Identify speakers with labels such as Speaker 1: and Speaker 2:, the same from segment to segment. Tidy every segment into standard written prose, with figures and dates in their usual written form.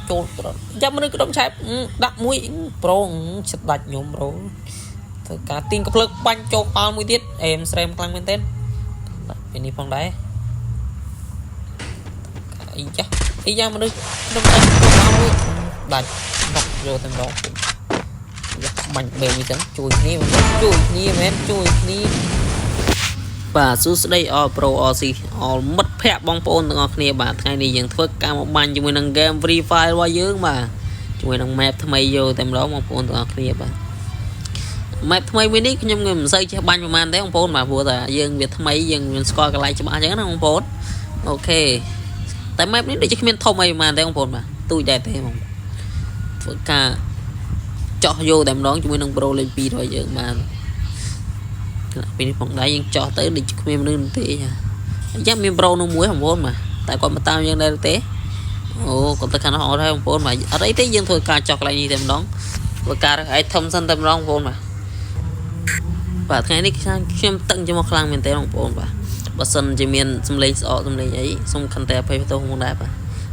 Speaker 1: ចូលយ៉ាមនុស្សក្រុមឆែបដាក់មួយប្រូចិត្តដាច់ខ្ញុំ bro ធ្វើការទាញកំភ្លើងបាញ់ចូលក្បាលមួយទៀតអេមស្រែមខ្លាំងមែនទែនពេលនេះផងដែរអីចាអីយ៉ាមនុស្សក្រុមឆែបចូលក្បាលមួយដាច់ដកយកតែម្ដងយ៉ាបាញ់បេមួយចឹងជួយគ្នាជួយគ្នាមែនជួយគ្នាបាទសួស្តី all pro all C all មិត្តភ័ក្តិបងប្អូនទាំងអស់គ្នាបាទថ្ងៃនេះយើងធ្វើការមកបាញ់ជាមួយនឹង game Free Fire របស់យើងបាទជាមួយនឹង map ថ្មីយកតែម្ដងបងប្អូនទាំងអស់គ្នាបាទ map ថ្មីមួយនេះខ្ញុំមិនសូវចេះបាញ់ប្រហែលទេបងប្អូនបាទព្រោះតែយើងវាថ្មីយើងមិនស្គាល់កន្លែងច្បាស់អញ្ចឹងណាបងប្អូន OK តែ map នេះដូចជាគ្មានធំអីប្រហែលទេបងប្អូនបាទទូចដែរទេបងធ្វើការចោះយកតែម្ដងជាមួយនឹង Pro លេខ2របស់យើងបាទពេលនេះផងដែរយើងចោះទៅដូចជាគ្មានមនុស្សទេអញ្ចឹងមាន Pro នោះមួយបងប្អូនបាទតែគាត់មកតាមយើងដែរទេអូគាត់ទៅខាងនោះអត់ហើយបងប្អូនបាទអត់អីទេយើងធ្វើការចោះកន្លែងនេះតែម្ដងធ្វើការរើស item សិនតែម្ដងបងប្អូនបាទបាទថ្ងៃនេះខ្ញុំតឹងជាមួយខ្លាំងមែនទែនបងប្អូនបាទបើសិនជាមានសំឡេងស្អកសំឡេងអីសូមខន្តីអភ័យទោសផងដែរបាទ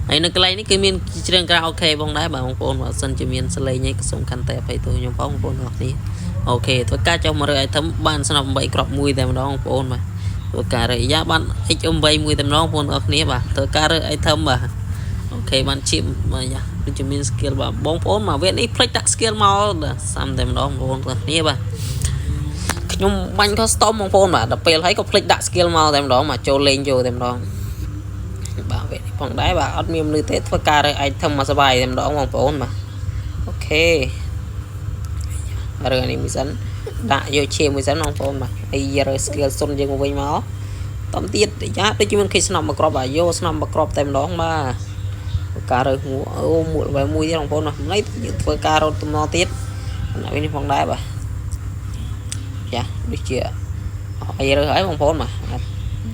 Speaker 1: ហើយនៅកន្លែងនេះគឺមានច្រៀងក្រៅ OK ផងដែរបាទបងប្អូនបើសិនជាមានសលេងអីក៏សូមខន្តីអភ័យទោសខ្ញុំផងបងប្អូនទាំងអស់គ្នា OK ធ្វើការចុះមករើ item បានស្នប់8គ្រាប់មួយតែម្ដងបងប្អូនបាទធ្វើការរើយ៉ាបាន XM8 មួយតែម្ដងបងប្អូនទាំងអស់គ្នាបាទធ្វើការរើ item បាទ OK បានឈាមបាទយ៉ាដូចជាមាន skill បាទបងប្អូនមកវគ្គនេះភ្លេចដាក់ skill មកសាំតែម្ដងបងប្អូនទាំងអស់គ្នាបាទខ្ញុំបាញ់ custom បងប្អូនបាទដល់ពេលហើយក៏ភ្លេចដាក់ skill មកតែម្ដងមកចូលលេងចូលតែម្ដងបាទវគ្គនេះផងដែរបាទអត់មានមនុស្សទេធ្វើការរើ item មកសប្បាយតែម្ដងបងប្អូនបាទ OK រើនេះមួយសិនដាក់យកឈាមមួយសិនបងប្អូនបាទហើយរើ skill សុនយើងមកវិញមកតំទៀតយ៉ាដូចជាមិនឃើញស្នប់មកក្របបាទយកស្នប់មកក្របតែម្ដងបាទការរើមួអូមួក level 1ទៀតបងប្អូនបាទនេះយើងធ្វើការរត់តំណទៀតណាវិញនេះផងដែរបាទយ៉ាដូចជាអីរើហើយបងប្អូនបាទ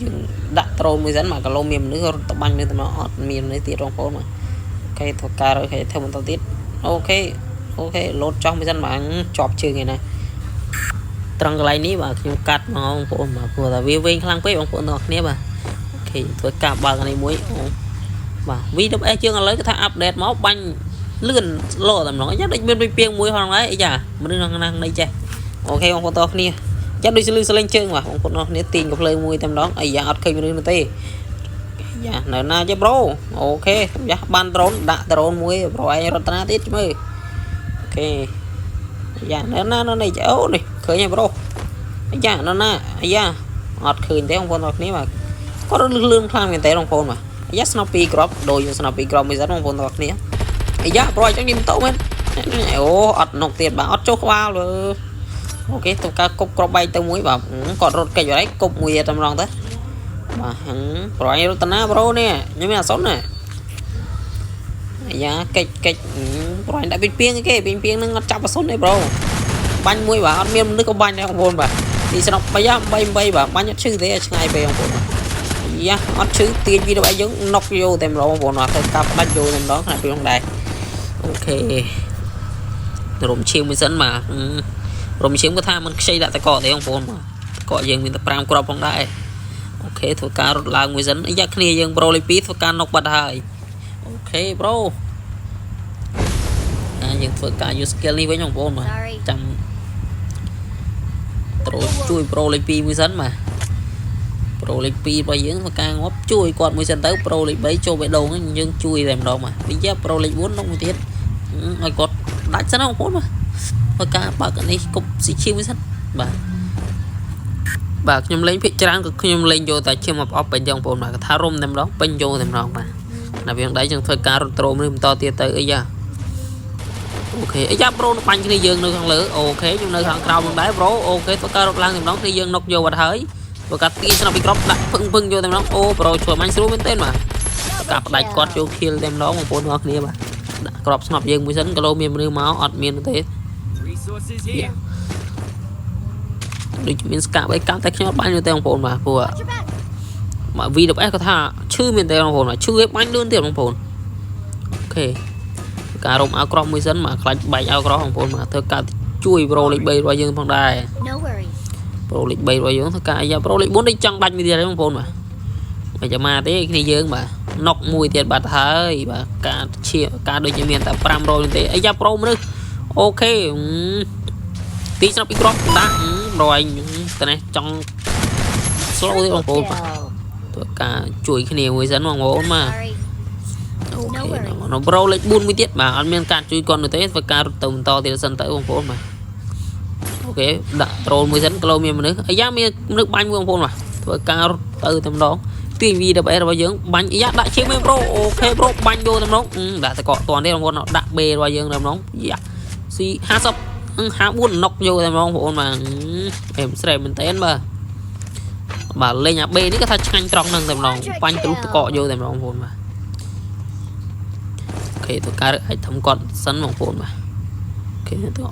Speaker 1: យើងដាក់ត្រូមួយសិនបាទកាឡូមានមនុស្សរត់ទៅបាញ់នៅតំណអត់មានមនុស្សទៀតបងប្អូនបាទ OK ធ្វើការរើគេធ្វើបន្តទៀត OK OK លោតចោះមួយសិនបាទជាប់ជើងឯណាត្រង់កន្លែងនេះបាទខ្ញុំកាត់មកបងប្អូនបាទព្រោះតែវាវែងខ្លាំងពេកបងប្អូនទាំងអស់គ្នាបាទ OK ធ្វើការបើកនេះមួយអូបាទ VWS ជាងឥឡូវគេថា update មកបាញ់លឿនលោតែម្ដងអញ្ចឹងដូចមានពីពីងមួយផងដែរអីចាមនុស្សក្នុងណានេះចេះ OK បងប្អូនទាំងអស់គ្នាចាំដូចលឺសលេងជើងបាទបងប្អូនទាំងអស់គ្នាទាញកំភ្លើងមួយតែម្ដងអីយ៉ាអត់ឃើញមនុស្សនោះទេយ៉ានៅណាចេះ bro OK យ៉ាបានដ្រូនដាក់ដ្រូនមួយ bro ឯងរត់តាទៀតមើល OK យ៉ានៅណានៅនេះអូនេះឃើញហើយ bro យ៉ានៅណាអាយ៉ាអត់ឃើញទេបងប្អូនទាំងអស់គ្នាបាទគាត់រត់លឿនខ្លាំងមែនទេបងប្អូនបាទអាយ៉ាស្នប់ពីរគ្រាប់ដូចស្នប់ពីរគ្រាប់មួយសិនបងប្អូនទាំងអស់គ្នាអាយ៉ា bro អញ្ចឹងនេះម៉ូតូមែនអូអត់នុកទៀតបាទអត់ចុះក្បាលលើ OK ទៅការគប់គ្រាប់បែកទៅមួយបាទគាត់រត់កិច្ចអីគប់មួយតែម្ដងទៅបាទ bro ឯងរត់តាណា bro នេះខ្ញុំមានអាសុនណាអាយ៉ាកិច្ចកិច្ច bro ឯងដាក់ពីពីងគេពីពីងនឹងអត់ចាប់អាសុនទេ bro បាញ់មួយបាទអត់មានមនុស្សក៏បាញ់ដែរបងប្អូនបាទទីស្នប់3 8 8បាទបាញ់អត់ឈឺទេឆ្ងាយពេកបងប្អូនបាទយ៉ាអត់ឈឺទាញពីរបស់យើងណុកយកតែម្ដងបងប្អូនបាទធ្វើកាប់ដាច់យកតែម្ដងខ្នាតពីផងដែរ OK រំឈាមមួយសិនបាទរំឈាមគាត់ថាមិនខ្ចីដាក់តកទេបងប្អូនបាទតកយើងមានតែ5គ្រាប់ផងដែរ OK ធ្វើការរត់ឡើងមួយសិនអាយ៉ាគ្នាយើង bro លេខ2ធ្វើការណុកបាត់ហើយ OK bro អាយើងធ្វើការយក skill នេះវិញបងប្អូនបាទចាំត្រូជួយ bro លេខ2មួយសិនបាទ bro លេខ2របស់យើងធ្វើការងាប់ជួយគាត់មួយសិនទៅ bro លេខ3ចូលបេះដូងយើងជួយតែម្ដងបាទវិញជា bro លេខ4នោះមួយទៀតឲ្យគាត់ដាច់សិនបងប្អូនបាទធ្វើការបើកនេះគប់ស៊ីឈាមមួយសិនបាទបាទខ្ញុំលេងភាគច្រើនក៏ខ្ញុំលេងយកតែឈាមមកអប់ពេញចឹងបងប្អូនបាទគាត់ថារុំតែម្ដងពេញយកតែម្ដងបាទដល់វាដៃចឹងធ្វើការរត់ត្រូមនេះបន្តទៀតទៅអីយ៉ា OK អីយ៉ា bro បាញ់គ្នាយើងនៅខាងលើ OK ខ្ញុំនៅខាងក្រោមនឹងដែរ bro OK ធ្វើការរត់ឡើងតែម្ដងគ្នាយើងនុកយកបាត់ហើយធ្វើការទាញស្នប់ពីក្របដាក់ពឹងពឹងយកតែម្ដងអូ bro ជួយបាញ់ស្រួលមែនទែនបាទការផ្ដាច់គាត់យក kill តែម្ដងបងប្អូនទាំងអស់គ្នាបាទដាក់ក្របស្នប់យើងមួយសិនគីឡូមានមនុស្សមកអត់មានទេ
Speaker 2: Resources here.
Speaker 1: ដូចមានស្កាក់បីកាប់តែខ្ញុំអត់បាញ់ទេបងប្អូនបាទព្រោះ
Speaker 3: Watch your back.
Speaker 1: មក VWS គាត់ថាឈឺមែនទេបងប្អូនបាទឈឺឲ្យបាញ់លឿនទៀតបងប្អូន OK ការរុំអាវក្រោះមួយសិនបាទខ្លាចបែកអាវក្រោះបងប្អូនបាទធ្វើការជួយ bro លេខ3របស់យើងផងដែរ
Speaker 3: No worries.
Speaker 1: bro លេខ3របស់យើងធ្វើការអាយ៉ា bro លេខ4ដូចចង់ដាច់មួយទៀតហើយបងប្អូនបាទមិនចាំមកទេគ្នាយើងបាទ knock មួយទៀតបាត់ហើយបាទការឈៀការដូចជាមានតែ500នោះទេអាយ៉ា bro មនុស្ស OK ទីស្រាប់ពីគ្រាប់ដាក់ bro ឯងតនេះចង់ slow ទេបងប្អូនបាទធ្វើការជួយគ្នាមួយសិនបងប្អូនបាទ
Speaker 3: Sorry.
Speaker 1: OK នៅ bro លេខ4មួយទៀតបាទអត់មានការជួយគាត់នោះទេធ្វើការរត់ទៅបន្តទៀតសិនទៅបងប្អូនបាទ OK ដាក់ត្រូលមួយសិនគីឡូមានមនុស្សអាយ៉ាមានមនុស្សបាញ់មួយបងប្អូនបាទធ្វើការរត់ទៅតែម្ដងទាញ VWS របស់យើងបាញ់អាយ៉ាដាក់ឈាមមែន bro OK bro បាញ់យកតែម្ដងដាក់តកតន់ទេបងប្អូនដាក់ B របស់យើងតែម្ដងយ៉ា C 50 54 knock យកតែម្ដងបងប្អូនបាទអេមស្រែមែនតើបាទបាទលេងអា B នេះគាត់ថាឆ្ងាញ់ត្រង់ហ្នឹងតែម្ដងបាញ់ទ្រុះតកយកតែម្ដងបងប្អូនបាទ OK ទៅការអាចធ្វើគាត់សិនបងប្អូនបាទ OK ទៅ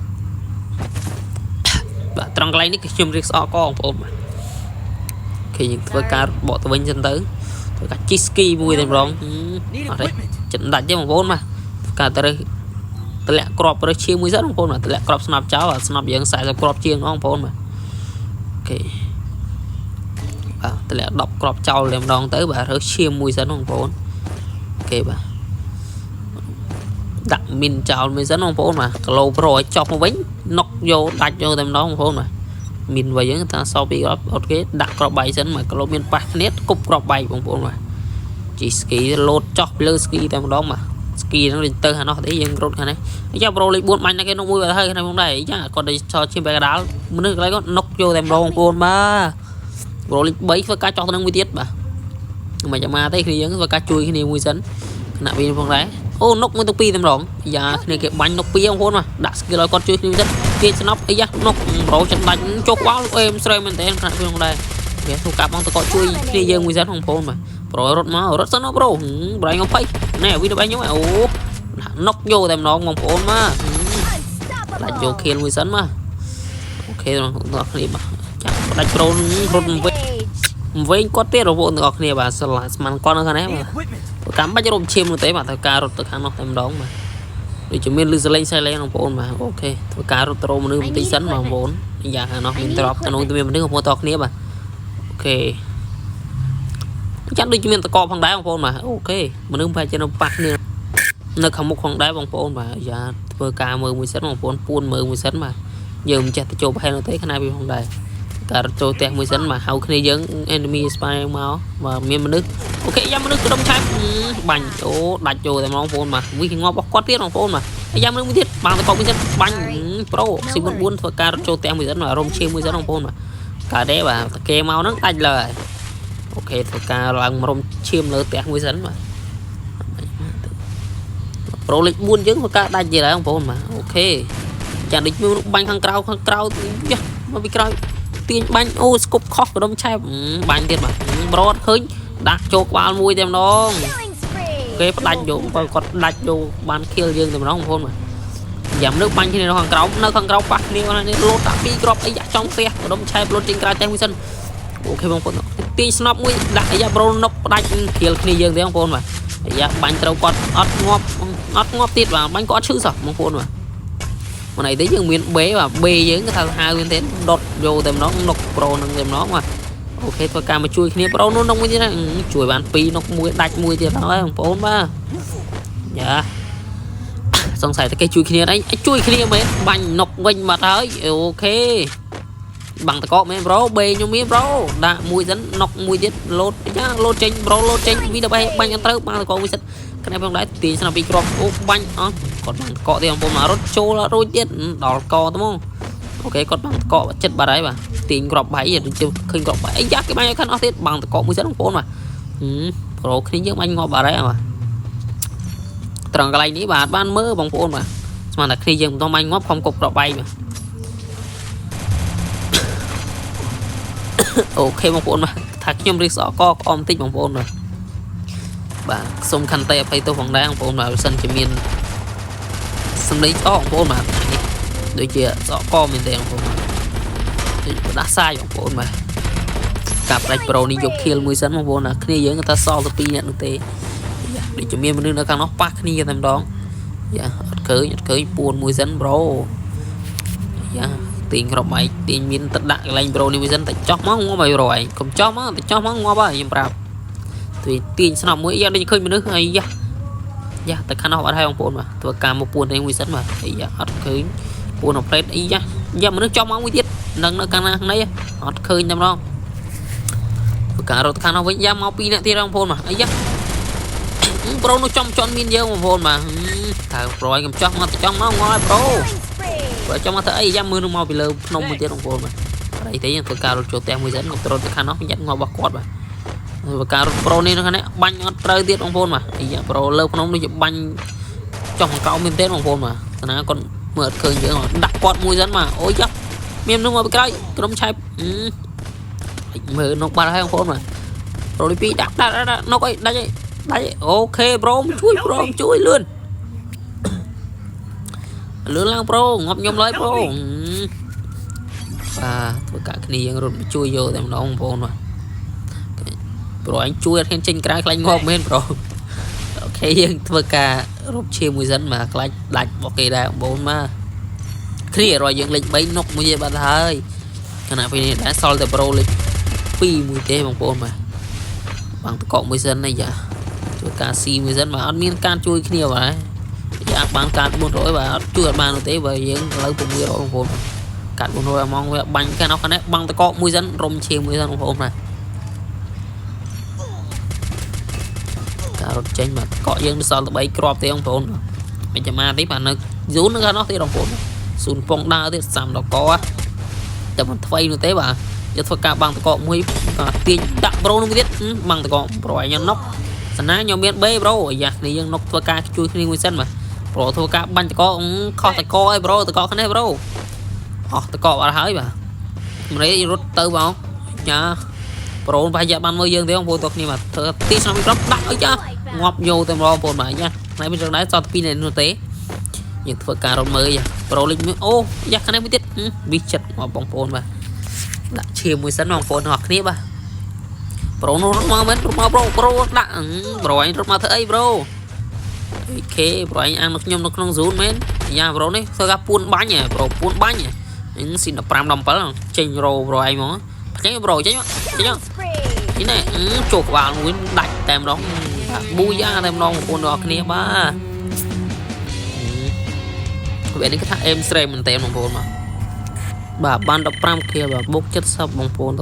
Speaker 1: បាទត្រង់កន្លែងនេះគឺខ្ញុំរៀបស្អកកបងប្អូនបាទ OK យើងធ្វើការបកទៅវិញសិនទៅធ្វើការជិះស្គីមួយតែម្ដង
Speaker 2: Need
Speaker 1: អត់ទេ
Speaker 2: equipment.
Speaker 1: ចិត្តដាច់ទេបងប្អូនបាទធ្វើការទៅរើសតម្លាក់ក្របរើសឈាមមួយសិនបងប្អូនបាទតម្លាក់ក្របស្នាប់ចោលអាស្នាប់យើង40ក្របជាងបងប្អូនបាទ OK បាទតម្លាក់10ក្របចោលតែម្ដងទៅបាទរើសឈាមមួយសិនបងប្អូន OK បាទដាក់មីនចោលមួយសិនបងប្អូនបាទគីឡូប្រូឲ្យចុះមកវិញ knock យកដាច់យកតែម្ដងបងប្អូនបាទមីនរបស់យើងថាសល់ពីរគ្រាប់អូខេដាក់ក្របបាយសិនមកគីឡូមានប៉ះគ្នាគប់ក្របបាយបងប្អូនបាទជិះស្គីលោតចុះពីលើស្គីតែម្ដងបាទស្គីហ្នឹងដូចទៅខាងនោះទេយើងរត់ខាងនេះអាយ៉ា bro លេខ4បាញ់តែគេ knock មួយបាត់ហើយខាងនេះដែរយ៉ាគាត់ទៅឆោឈាមបែកកដាលមនុស្សកន្លែងគាត់ knock យកតែម្ដងបងប្អូនបាទ bro លេខ3ធ្វើការចោះទៅនឹងមួយទៀតបាទមិនចាំមកទេគ្នាយើងធ្វើការជួយគ្នាមួយសិនខណៈវាផងដែរអូ knock មួយទៅពីរតែម្ដងយ៉ាគ្នាគេបាញ់ knock ពីរបងប្អូនបាទដាក់ skill ឲ្យគាត់ជួយគ្នាមួយសិនគេស្នប់អាយ៉ា knock bro ចិនដាច់ចុះក្បាលអេមស្រីមែនតើខណៈវាផងដែរគេធ្វើការបងតកជួយគ្នាយើងមួយសិនបងប្អូនបាទ bro រត់មករត់សិន bro ប្រែង20ណែវីដេអូខ្ញុំអូ knock យកតែម្ដងបងប្អូនបាទដាច់យកខៀនមួយសិនបាទ OK បងប្អូនគ្នាបាទចាំផ្ដាច់ bro រត់វិញវិញគាត់ទៀតបងប្អូនទាំងអស់គ្នាបាទស្លាស្មានគាត់នៅខាងនេះ
Speaker 2: Need
Speaker 1: បាទ
Speaker 2: equipment.
Speaker 1: កម្មបាច់រំឈាមនោះទេបាទធ្វើការរត់ទៅខាងនោះតែម្ដងបាទដូចជាមានលឺសលេងសែលេងបងប្អូនបាទ OK ធ្វើការរត់ទៅរកមនុស្សបន្តិចសិនបងប្អូនយ៉ាងខាងនោះមានទ្របទៅនោះមានមនុស្សបងប្អូនតគ្នាបាទ OK ចាំដូចជាមានតកផងដែរបងប្អូនបាទ OK មនុស្សប្រហែលជានៅប៉ះគ្នានៅខាងមុខផងដែរបងប្អូនបាទយ៉ាធ្វើការមើលមួយសិនបងប្អូនពួនមើលមួយសិនបាទយើងមិនចេះទៅចូលប្រហែលនោះទេខ្នាពីផងដែរការរត់ចូលផ្ទះមួយសិនបាទហៅគ្នាយើង enemy spy មកបាទមានមនុស្ស OK យ៉ាមនុស្សក្ដុំឆែបបាញ់អូដាច់ចូលតែបងប្អូនបាទវិងាប់របស់គាត់ទៀតបងប្អូនបាទយ៉ាមនុស្សមួយទៀតបាំងតកមួយសិនបាញ់ bro C44 ធ្វើការរត់ចូលផ្ទះមួយសិនបាទរំឈាមមួយសិនបងប្អូនបាទកើតទេបាទតគេមកហ្នឹងដាច់លើហើយ OK ធ្វើការឡើងរំឈាមលើផ្ទះមួយសិនបាទ bro លេខ4យើងធ្វើការដាច់ទៀតហើយបងប្អូនបាទ OK ចាដូចមានបាញ់ខាងក្រៅខាងក្រៅយ៉ាមកពីក្រោយទាញបាញ់អូស្គប់ខុសក្ដុំឆែបបាញ់ទៀតបាទ bro អត់ឃើញដាក់ចូលក្បាលមួយតែម្ដងគេផ្ដាច់យកបើគាត់ដាច់យកបានខៀលយើងតែម្ដងបងប្អូនបាទយ៉ាំលើបាញ់គ្នានៅខាងក្រោមនៅខាងក្រោមប៉ះគ្នានេះលោតដាក់ពីរគ្រាប់អីយ៉ាចង់ផ្ទះក្ដុំឆែបលោតចេញក្រៅផ្ទះមួយសិន OK បងប្អូនទាញស្នប់មួយដាក់អាយ៉ា bro knock ផ្ដាច់ខៀលគ្នាយើងទេបងប្អូនបាទអាយ៉ាបាញ់ត្រូវគាត់អត់ងាប់អត់ងាប់ទៀតបាទបាញ់គាត់អត់ឈឺសោះបងប្អូនបាទមិនអីទេយើងមាន B បាទ B យើងគេថាហៅវាទេដុតយកតែម្ដង knock bro នឹងតែម្ដងបាទ OK ធ្វើការមកជួយគ្នា bro នោះ knock មួយទៀតជួយបាន2 knock មួយដាច់មួយទៀតហើយបងប្អូនបាទយ៉ាសង្ស័យតែគេជួយគ្នាអីជួយគ្នាមែនបាញ់ knock វិញបាត់ហើយ OK បាំងតកកមែន bro បេខ្ញុំមាន bro ដាក់មួយសិន knock មួយទៀតលោតយ៉ាលោតចេញ bro លោតចេញវីដល់បាញ់អត់ត្រូវបាំងតកកមួយសិនគ្នាផងដែរទាញស្នាពីគ្រាប់អូបាញ់អស់គាត់បាំងតកកទៀតបងប្អូនមករត់ចូលរួចទៀតដល់កទៅហ្មង OK គាត់បាំងតកកចិត្តបាត់ហើយបាទទាញគ្រាប់បាយដូចជាឃើញគ្រាប់បាយអីយ៉ាគេបាញ់ឲ្យខាងអស់ទៀតបាំងតកកមួយសិនបងប្អូនបាទ bro គ្នាយើងបាញ់ងាប់បាត់ហើយបាទត្រង់កន្លែងនេះបាទបានមើលបងប្អូនបាទស្មានតែគ្នាយើងមិនຕ້ອງបាញ់ងាប់ខំគប់គ្រាប់បាយបាទ OK បងប្អូនបាទថាខ្ញុំរៀបស្អកកក្អមតិចបងប្អូនបាទបាទសូមខន្តីអភ័យទោសផងដែរបងប្អូនបាទបើសិនជាមានសំឡេងស្អកបងប្អូនបាទថ្ងៃនេះដូចជាស្អកកមែនទេបងប្អូនបាទដូចផ្ដាសាយបងប្អូនបាទកាប់ដាច់ bro នេះយកខៀលមួយសិនបងប្អូនណាគ្នាយើងថាសល់ទៅ2នាក់នោះទេដូចជាមានមនុស្សនៅខាងនោះប៉ះគ្នាតែម្ដងយ៉ាអត់ឃើញអត់ឃើញពួនមួយសិន bro យ៉ាទាញគ្រាប់បែកទាញមានទឹកដាក់កន្លែង bro នេះមួយសិនតែចោះមកងាប់ហើយ bro ឯងកុំចោះមកតែចោះមកងាប់ហើយខ្ញុំប្រាប់ ទាញទាញស្នប់មួយយ៉ាដូចឃើញមនុស្សអីយ៉ាយ៉ាតែខាងនោះអត់ហើយបងប្អូនបាទធ្វើការមកពួននេះមួយសិនបាទអីយ៉ាអត់ឃើញពួនអផ្លេតអីយ៉ាយ៉ាមនុស្សចំមកមួយទៀតនឹងនៅខាងណាខាងនេះអត់ឃើញតែម្ដងធ្វើការរត់ខាងនោះវិញយ៉ាមកពីរនាក់ទៀតបងប្អូនបាទអីយ៉ា bro នោះចំជន់មានយើងបងប្អូនបាទតើ bro ឯងកំចោះមកទៅចង់មកងល់ហើយ bro
Speaker 3: Killing spree.
Speaker 1: បើចង់មកធ្វើអីយ៉ាមើលនោះមកពីលើភ្នំមួយទៀតបងប្អូនបាទអីទេយើងធ្វើការរត់ចូលផ្ទះមួយសិនកុំត្រត់ទៅខាងនោះយ៉ាត់ងាប់របស់គាត់បាទធ្វើការរត់ bro នេះនៅខាងនេះបាញ់អត់ត្រូវទៀតបងប្អូនបាទអីយ៉ា bro លើភ្នំនេះជាបាញ់ចុះកោមែនទេបងប្អូនបាទស្នាគាត់មើលអត់ឃើញយើងដាក់គាត់មួយសិនបាទអូយយ៉ាមាននោះមកពីក្រោយក្រុមឆែបមើលនោះបាត់ហើយបងប្អូនបាទ bro ទី2ដាក់ដាក់ដាក់នុកអីដាច់អីដាច់ OK bro ជួយ bro ជួយលឿនលឿនឡើង bro ងាប់ខ្ញុំឡើយ bro បាទធ្វើការគ្នាយើងរត់មកជួយយកតែម្ដងបងប្អូនបាទ bro អញជួយអត់ហ៊ានចេញក្រៅខ្លាចងាប់មែន bro OK យើងធ្វើការរົບឈាមមួយសិនបាទខ្លាចដាច់របស់គេដែរបងប្អូនបាទគ្នារយយើងលេខ3នុកមួយទេបាត់ហើយខណៈពេលនេះដែរសល់តែ bro លេខ2មួយទេបងប្អូនបាទបាំងតកកមួយសិននេះយ៉ាជួយការស៊ីមួយសិនបាទអត់មានការជួយគ្នាបាទយ៉ាបានកាត400បាទអត់ជួយអត់បាននោះទេបើយើងឥឡូវ600បងប្អូនកាត់400អាម៉ងវាបាញ់ខាងនោះខាងនេះបាំងតកកមួយសិនរុំឈាមមួយសិនបងប្អូនបាទការរត់ចេញបាទកក់យើងសល់តែ3គ្រាប់ទេបងប្អូនមិនចាំមកទេបាទនៅយូននៅខាងនោះទេបងប្អូនស៊ូនពងដើរទៀតសាំដល់កតែមិនថ្វីនោះទេបាទយកធ្វើការបាំងតកកមួយបាទទាញដាក់ bro នោះទៀតបាំងតកក bro ឲ្យខ្ញុំណុកសណាខ្ញុំមានបេ bro អាយ៉ាគ្នាយើងណុកធ្វើការជួយគ្នាមួយសិនបាទ bro ធ្វើការបាញ់តកកខុសតកអី bro តកកគ្នា bro អស់តកកអត់ហើយបាទម្នេះរត់ទៅបងញ៉ា bro ប្រហែលជាបានមើលយើងទេបងប្អូនតគ្នាបាទធ្វើទីឆ្នាំក្រុមដាក់អីចាងាប់យោតែម្ដងបងប្អូនបាទយ៉ាថ្ងៃនេះចង់ដែរសតពីរនេះនោះទេយើងធ្វើការរត់មើលយ៉ា bro លេចមួយអូយ៉ាខាងនេះមួយទៀតវិចិត្តមកបងប្អូនបាទដាក់ឈាមមួយសិនបងប្អូនទាំងអស់គ្នាបាទ bro នោះរត់មកមែនរត់មក bro bro ដាក់ bro ឯងរត់មកធ្វើអី bro OK bro ឯងអានមកខ្ញុំនៅក្នុង zone មែនយ៉ា bro នេះធ្វើការពួនបាញ់ហ៎ bro ពួនបាញ់ហ្នឹងស៊ី15 17ចេញរោ bro ឯងហ្មងចេញ bro ចេញមកចេញមក
Speaker 3: Killing spree.
Speaker 1: នេះណែចូលក្បាលមួយដាច់តែម្ដងប៊ូយ៉ាតែម្ដងបងប្អូនទាំងអស់គ្នាបាទវានេះគេថាអេមស្រេមែនតើបងប្អូនបាទបាទបាន15 k បាទបុក70បងប្អូន។